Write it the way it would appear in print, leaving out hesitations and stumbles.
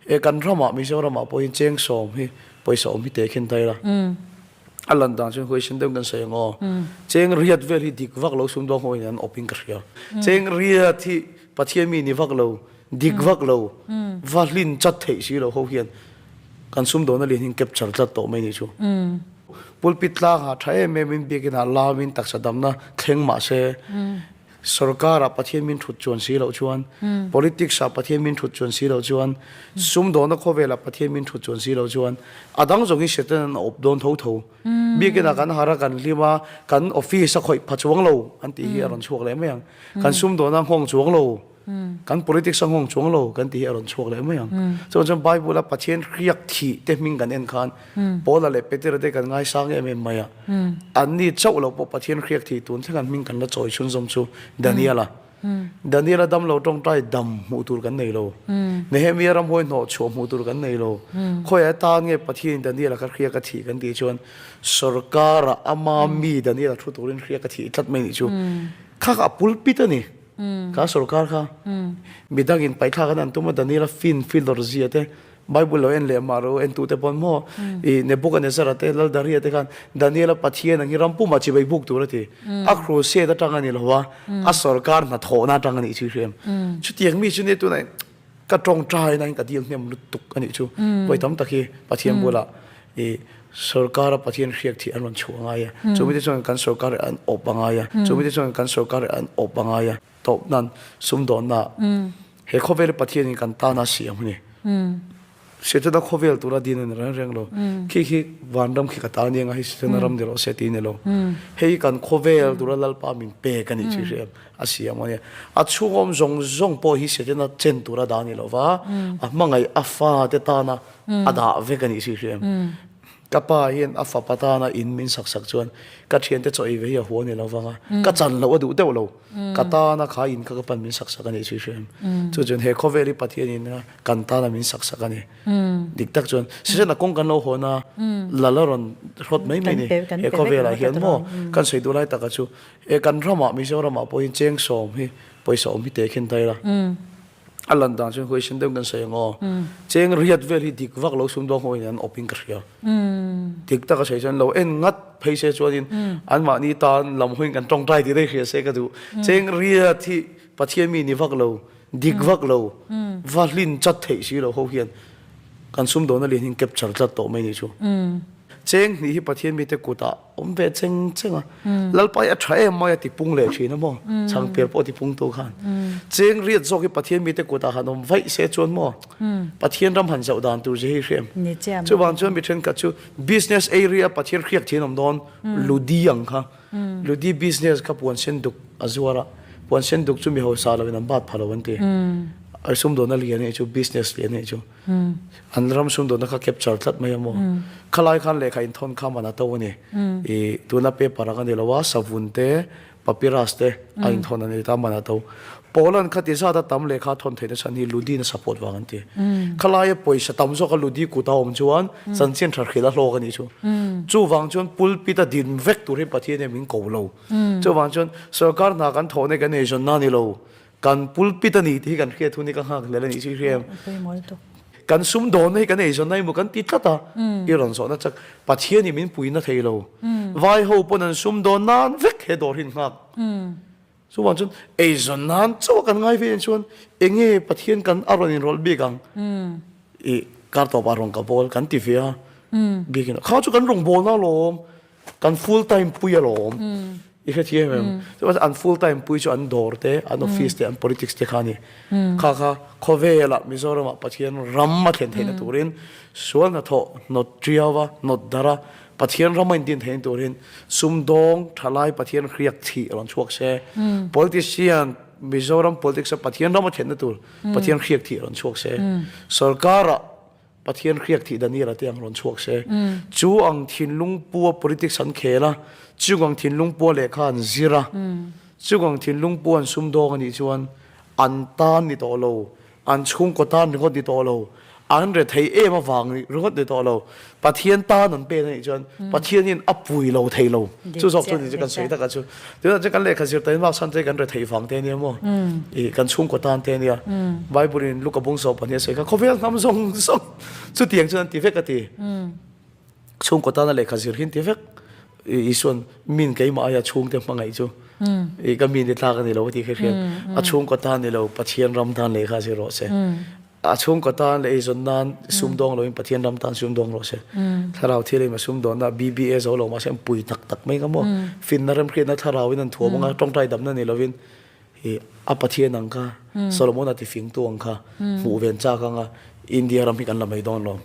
E kan ramah Mizoramah pawhin cheng sawm hi pawisa awm hi teh khin ta ila. A lan dan chuan huaisen deuh kan sawi ang aw. Cheng riat vel hi dik vak lo sumdawng ho in an awp in ka hria. Cheng riat hi Pathian mi ni vak lo, dik vak lo, va hlin chat theih si lo ho hian kan sumdawn a lian hin capture tlat tawh mai ni chu. Pulpit tlangah tha em em in biakin ah lam in taksa damna thleng mah se Sorkar ah Pathian min thut chuan si loh chuan, politics ah Pathian min thut chuan si loh chuan, sumdawna khawvel ah Pathian min thut chuan si loh chuan a dang zawng hi Satan an awp dawn tho tho. Biakin ah kan har a kan hlim a, kan office a khawih pha chuang lo an tih hi a rawn chhuak leh mai ang. Kan sumdawna nghawng chuang lo. Kan politics a nghawng chuang lo kan tih hi a rawn chhuak leh mai ang. Chuan chuan Bible a Pathian hriak thih te hming kan en khan Paula leh Petera te kan ngaisang em em mai a. Anni chauh lo pawh Pathian hriak thih tun thleng an hming kan la chawi chhunzawm chu Daniela. Daniela dam lo tawngtai dam hmuh tur kan nei lo. Nehemia ramhuai hnawh chhuah hmuh tur kan nei lo. Khawiah tan nge Pathianin Daniela kha hriak a thih kan tih chuan sorkara ama mi Daniela thu turin hriak a thih tlat mai nih chu. Kha kha a pulpit a ni. Kha sorkar kha midangin paithlak an an tum a Daniela fin filawr zia te Bible lo en leh mah ro en tu te pawn maw i Nebuchadnezzar te Lal Daria te khan Daniela Pathian ang hi ram pumah chibai buk tur a ti. A crusade atang a ni lo a, a sorkar hnathawhna atang a nih chu i hriam. Chutiang mi chu nia tunah ka tawngtai nain ka dil hnem lutuk a nih chu. Vawi tam tak hi Pathian bulah i sorkar a Pathian hriak thih an rawn chhuah a ngai a. Chumi te chuan kan sorkar an awp a ngai a. Chumi te chuan kan sorkar an awp a ngai a. Tawp nan sumdawnna he khawvel Pathian in kan tan a siam a ni. Setana khawvel tura din a ni reng reng lo. Khi khi vanram khi ka ta nia nga hei Setana ram ni rawh se ti a ni lo. Hei kan khawvel tura Lalpa min pek a nih chu hriat a siam a nia. A chhungawm zawng zawng pawh hi Setana chen tura dah a ni lo va, a hmangaih a fate tana a dah vek a nih chu hriat. Ka pa hian a fapa tana in min sak sak chuan ka thiante chaw ei ve hi a huan i lo vang a, ka chan loh a duh deuh lo. Ka tana kha in kha ka pan min sak sak a nih chu i hria em? Chu chuan he khawvel hi Pathian in kan tana min sak sak a ni. Dik tak chuan season a kawng kan lo hawn a, lal a rawn hrawt mai mai ni. He khawvelah hian maw kan sawi duh lai taka chu he kan ramah Mizoramah pawhin cheng sawm hi pawisa awm hi teh khin ta ila. A lan dan chuan huaisen deuh kan sawi ang aw. Cheng riat vel hi dik vak lo sumdawng ho in an awp in ka hria. Dik taka sawi chuan lo en ngat phei se chuanin anmahni tan lam hawiin kan tawngtai tih daih hria se ka duh. Cheng riat hi Pathian mi ni vak lo, dik vak lo, va hlin chat theih si lo ho hian kan sumdawna lian hi an capture tlat tawh mai ni chu. Cheng hnih hi Pathian mite kutah awm ve cheng cheng a, Lalpa hi a tha em mai a ti pung leh thin a maw, chhangper pawh a ti pung tu khan. Cheng riat zawk hi Pathian mite kutah han awm vaih se chuan maw, Pathian ram han zoh dan tur zia hi hria em? Chuvang chuan mi thenkhat chu business area Pathian hriak thin awm dawn, Ludi ang kha, Ludi business kha puan sen duk a zuar a, puan sen duk chu mi hausa loin an bat pha lo an ti. A sumdawnna lian hi chu business lian hi chu. An ram sumdawnna kha capture tlat mai a maw? Khalai khan lehkha inthawn kha man a to a ni. I tuna paper ang a ni lo a, savun te, papyrus te a inthawn a ni ta man a to. Poland kha ti zat a tam lehkha a thawn theihna chhan hi Ludi na support vang an ti. Khalaia pawisa tam zawk a Ludi kut a awm chuan chanchin tha hrilh a hlawk a nih chu. Chuvang chuan pulpit a din vek tur hi Pathian hian min ko lo. Chuvang chuan sorkar hna kan thawhna hi kan eizawnna a ni lo. Kan pulpit a ni tih hi kan hriat hun hi ka nghak hlel a nih chu i hria em? Kan sumdawnna hi kan eizawnna emaw kan ti tlat a, i rawn zawhna chak Pathian in min puina thei lo. Vai ho pawn an sumdawn nan vek he dawr hi an nghak. Chuvang chuan eizawn nan chauh a kan ngai ve chuan enge Pathian kan a rawn inrawlh bik ang? I kar tawpah rawn ka bawl kan ti ve a, bikin kha chu kan rawngbawlna alawm. Kan full time pui alawm. I hrethiam em? Chuan an full time pui chu an dawr te, an office te, an politics te kha a ni. Kha kha khawvelah Mizoramah Pathian ram a thlen theihna turin sual hnathawh hnawt tiau a, hnawt dar a, Pathian ram a intin theihna turin sumdawng thalai Pathian hriak thih rawn chhuak se. Politician Mizoram politics a Pathian ram a thlenna tur Pathian hriak thih rawn chhuak se. Sorkarah Pathian hriak thih Daniel a te ang rawn chhuak se. Chu ang thinlung pua politics an khel a, chung ang thinlung pua lehkha an zir a, chung ang thinlung pua an sumdawng a nih chuan an tan ni tawh lo, an chhungkaw tan ringawt ni tawh lo, An rethei em avang ringawt ni tawh lo. Pathian tan an pen a nih chuan Pathianin a pui lo thei lo. Chu zawk chu ni chu kan sawi takah chu. Tunah chuan kan lehkha zir tahin mark chhan te kan rethei vang te ania maw? Ih kan chhungkaw tan te ania. Bible in Luka bung sawh pahnih a sawi kha khawvel hnam zawng zawng chutiang chuan an ti vek a ti. Chhungkaw tana lehkha zir hi an ti vek. Isuan min keimah aia chhungte hmangaih chu i ka mi ni tlak a ni lo a tih kha hriat. A chhungkaw tan ni lo Pathian ram tan lehkha zir rawh se. A chhungkaw tan leh eizawn nan sumdawng loin Pathian ram tan sumdawng rawh se. Thlarau thil emaw sumdawnna BBA zo lo mahse an pui tak tak mai nga maw. Finna remhriatna thlarauin an thuam anga tawngtai damna ni lovin i a Pathian ang kha Solomon-a tifingtu ang kha hmuh ven chak anga India ram hi kan la mai dawn lo.